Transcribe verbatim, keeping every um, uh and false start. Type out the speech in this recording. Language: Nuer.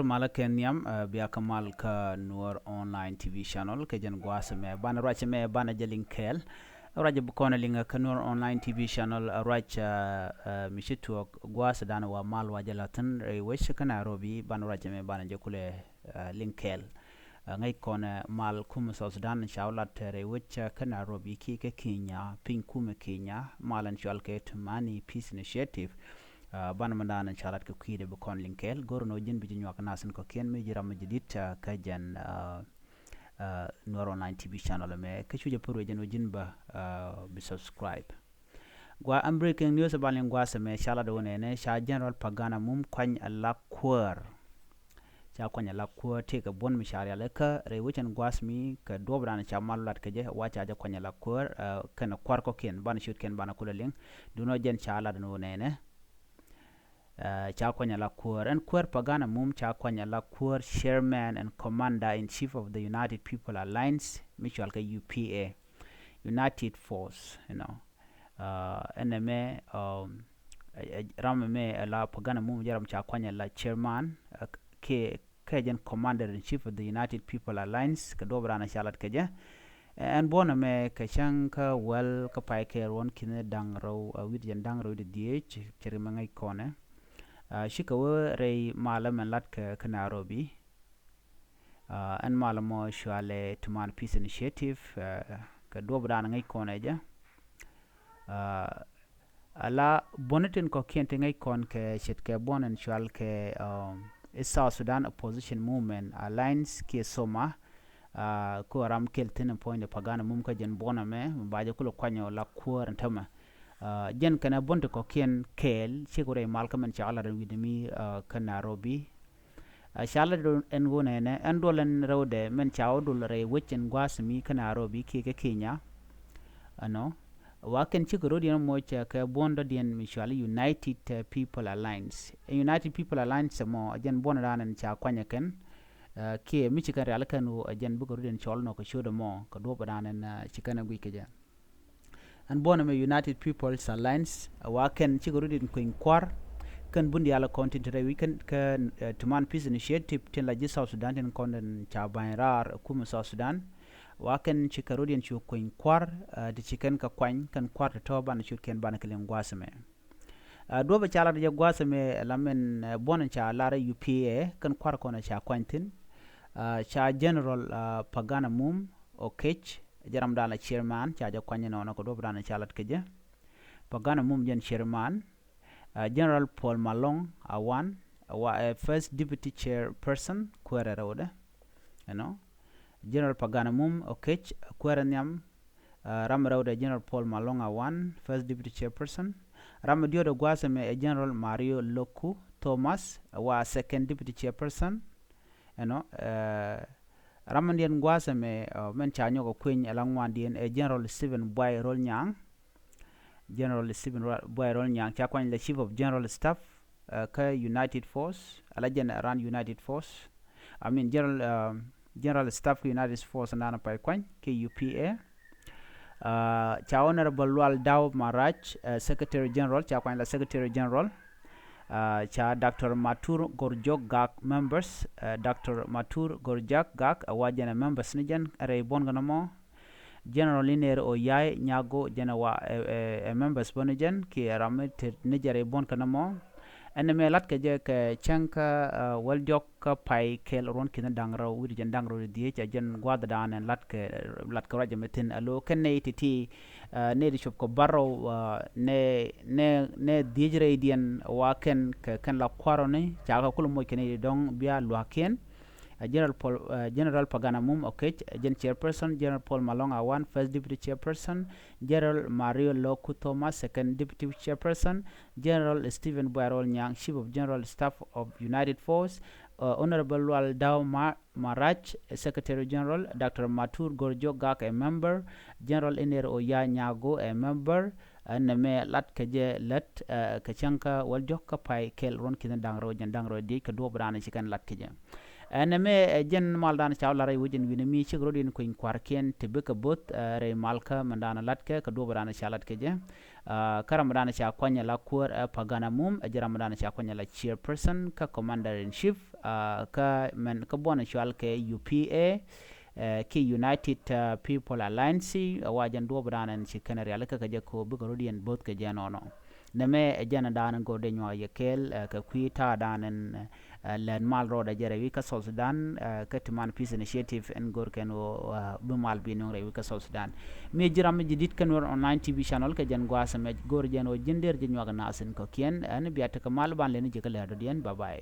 Malä kɛ nhiam, eh, bia kä mal kä Nuɔr Online T V Channel kɛ jɛn gua̱a̱th mɛ banɛ ruac mɛ banɛ jɛ liŋ kɛɛl. Ruac bi kɔn liŋ kä Nuɔr Online T V Channel, eh, ruac, eh, eh, mi ci tuɔɔk gua̱a̱th dan wa mal wa jɛ la̱thin rɛy wec kä Nairobi banɛ ruac mɛ banɛ jɛ kulɛ, eh, liŋ kɛɛl. Eh, ŋäc kɔn, eh, mal kum South Sudan ca wä lat rɛy wec, eh, kä Nairobi ki kä Kenya, piny kum Kenya, mal ɛn cual kɛ Tumani Peace Initiative. Ah, banɛ mɛ dan ca lat kɛ kui̱dɛ bi kɔn liŋ kɛɛl, go̱r nɔ ji̱n bi ji̱ nyuak nasin kɔ̱kiɛn mi ji̱ ram mi ji̱ dit, ah, kä jɛn, ah, ah, Nuɔr Online T V Channel mɛ, kä cu jɛ pär wee jɛn wä ji̱n ba, ah, bi subscribe. Gua ɛn breaking news ba liŋ gua̱a̱th mɛ ca lat wä nɛnɛ, ca General Pagana Mum kuany ala kuäär. Ca kuany ala kuäär tëëkɛ buɔ̱n mi ca rial kä rɛy wecɛn gua̱a̱th mi kɛ duɔ̱ɔ̱p dan ca mal lat kɛ jɛ wa ca jɛ kuany ala kuäär, ah, kɛn kua̱r kɔ̱kiɛn banɛ ciötkiɛn banɛ kulɛ liŋ. Dunɔ jɛn ca lat wä nɛnɛ. Ah, ca kuany ala kuäär. Ɛn kuäär Pagana Mum ca kuany ala kuäär chairman and commander in chief of the United People Alliance, mi cual kɛ U P A, United Force, you know. Ah, ɛn ɛmɛ, um, ɛ, ɛ, ram ɛmɛ ala Pagana Mum jɛ ram ca kuany ala chairman, ah, kɛ, kɛ jɛn commander in chief of the United People Alliance, kɛ duɔ̱ɔ̱p ran ca lat kɛ jɛ. Ɛn buɔ̱n ɛmɛ kɛ cäŋ kä wäl kä pay kɛ ruɔ̱n ki̱n da̱ŋ rɛw, ah, wi̱cdɛ jɛn da̱ŋ rɛw wi̱cdɛ dhieec, cɛ ri mɛ ŋäc kɔnɛ. Ah, cikɛ wä rɛy malä mɛn lat kɛ, kä Nairobi. Ah, ɛn malä mɔ cualɛ Tuman Peace Initiative, ah, kɛ duɔ̱ɔ̱p dan ŋäc kɔnɛ jɛ. Ah, ala buɔ̱n tin kɔ̱kiɛn ti ŋäc kɔn kɛ ce̱tkɛ buɔ̱n ɛn cual kɛ, um, East South Sudan Opposition Movement Alliance kiɛ SOMA, ah, ku ram kɛl thi̱n puɔ̱nydɛ Pagana Mum kä jɛn buɔ̱n ɛmɛ, mi ba jɛ kulɛ kuany ɔ la kuäär ɛn tämɛ. Ah, jɛn kɛnɛ buɔ̱n ti kɔ̱kiɛn kɛɛl, cikɛ rɛy mal kä mɛn ca lat ɛn wi̱dɛ mi, ah, kä Nairobi. Ah, ca lat ɛn ɣöö nɛnɛ, ɛn duɔl ɛn rɛwdɛ, mɛn ca wä dul rɛy wec ɛn gua̱a̱th mi kä Nairobi kiɛ kä Kenya. Ɛnɔ, wa kɛn cikɛ rɔ̱diɛn moc, ah, kɛ buɔ̱n dɔ̱diɛn mi cual United, ah, People Alliance. United People Alliance mɔ, a jɛn buɔ̱n dan ɛn ca kuany ɛ kɛn, ah, kiɛ mi ci kɛn rial kɛn ɣöö a jɛn bikɛ rɔ̱diɛn cɔl nɔ kɛ ciöt ɛmɔ, kɛ duɔ̱ɔ̱p dan ɛn, ah, ci kɛn ɛ guic kɛ jɛ. Ɛn buɔ̱n ɛmɛ United People's Alliance, ah, wa kɛn cikɛ rɔ̱diɛn kueny kua̱r, kɛn bun diaal kɔn tin te rɛy wi̱c kɛn, kɛ, ah, Tuman Peace Initiative tin la ji̱ South Sudan tin kɔn tin ca ba̱ny raar ɛ kum South Sudan. Wa kɛn cikɛ rɔ̱diɛn cu kueny kua̱r, ah, ti ci kɛn kɛ kuany, kɛn kua̱r ti tɔ̱ banɛ ciötkiɛn banɛ kɛ liŋ gua̱a̱th ɛmɛ. Ah, duɔ̱pɛ ca lat jɛ gua̱a̱th ɛmɛ la mɛn, ah, buɔ̱n ca lar U P A, kɛn kua̱r kɔn ca kuany thi̱n. Ah, ca General, ah, Pagana Mum Okech, jɛ ram dan la chairman, ca jɛ kuany nɔnɔ kɛ duɔ̱p dan ca lat kɛ jɛ. Pagana Mum jɛn chairman. Ah, General Paul Malong Awan, wa, eh, first deputy chairperson, kuɛrɛ rɛwdɛ. You know, General Pagana Mum Okech, kuɛrɛ nhiam, ah, ram rɛwdɛ General Paul Malong Awan, first deputy chairperson. Ram diɔt gua̱a̱th ɛmɛ ɛ General Mario Loku Thomas, wa second deputy chairperson. You know, eh, ram diɛn gua̱a̱th ɛmɛ, ah, mɛn ca nyɔk kueny ɛ la ŋuan diɛn ɛ General Stephen Buay Rol Nyang. General Stephen Ra-, Buay Rol Nyang ca kuany la Chief of General Staff, uh, kä United Force, ala jɛn ran United Force. I mean, General, um, General Staff kä United Force nana pay kuany kɛ U P A. Uh, ca Honorable Lual Daw Marach, uh, Secretary General, ca kuany la Secretary General. Uh, ca Doctor Matur Gorjok Gak members, uh, Doctor Matur Gorjak Gak, uh, wa jɛn members ni jɛn rɛy buɔn kɛ nɔmɔ. General Iner Oyai Nyago jɛn ɛ wa, ɛ, ɛ, ɛ members bä ni jɛn kiɛ ram mi te ni jɛ rɛy buɔ̱n kä nɔmɔ. Ɛn ɛmɛ lat kɛ jɛ kɛ cäŋ kä, ɛ, wäl diɔ̱k kä pay kɛl ruɔ̱n ki̱n da̱ŋ rɛw wi̱cdɛ jɛn da̱ŋ rɛw dhieec, ɛ jɛn gua̱a̱th dan ɛn lat kɛ, lat kɛ ruac ɛmɛ thi̱n alo kɛn nɛy ti̱ti̱, ɛ, nɛy ti cop kɛ bärɔw, ɛ, nɛ, nɛ, nɛ dhieec rɛydiɛn wa kɛn kɛ kɛn la kua̱rɔni ca kɛ kulɛ moc kɛ nɛy ti dɔ̱ŋ bia lua̱kiɛn. Uh, General Paul, uh, General Pagana Mum Okech, uh, jɛn chairperson, General Paul Malong Awan, first deputy chairperson, General Mario Loku Thomas, second deputy chairperson, General Stephen Buarol Nyang, chief of general staff of United Force, uh, Honorable Lual Dao Ma-, Marach, uh, secretary general, Doctor Matur Gorjo Gak, a member, General Iner Oya Nyago, a member, ɛn nɛmɛ lat kɛ jɛ lät, ɛ, kɛ cäŋ kä wäl diɔ̱k kä pay kɛl ruɔ̱n ki̱n da̱ŋ rɛw jɛn da̱ŋ rɛw dhieec kɛ duɔ̱ɔ̱p raan ci kɛn lat kɛ jɛ. Ɛn ɛmɛ ɛ jɛn maldan ca wä lar rɛy wec in wi̱n mi cik rot in kueny kuarkiɛn ti bikɛ both rɛy malkä mɛn dan latkɛ kɛ duɔp dan ca latkɛ jɛ. Kä ram dan ca kuany la kuäär ɛ Pagana Mum, ɛ jɛ ram dan ca kuany la chairperson kä commander in chief kä mɛn kä buɔn cual kɛ U P A ki United People Alliance. Ɛ wa jɛn duɔp dan ɛn ci kɛn rialikä kɛ jɛ ko bikɛ rot in both kɛ jɛ nɔnɔ. Nɛmɛ ɛ jɛn dan in go̱r dee nyuak yɛ kɛɛl kɛ kui̱ ta̱a̱ dan in lɛt mal rɔɔdɛ jɛ rɛy wi̱c kä South Sudan kä ti man Peace Initiative in go̱r kɛn ɣöö bi mal bi nuŋ rɛy wi̱c kä South Sudan. Mi ji̱ ram mi ji̱ di̱t kɛn wär online T V channel kɛ jɛn gua̱a̱th ɛmɛ go̱r jɛn ɣöö ji̱n der jɛ nyuak nath in kɔ̱kiɛn ɛn bia tekɛ mal ban leni jɛ kä lɛr dɔ̱diɛn. Bye bye.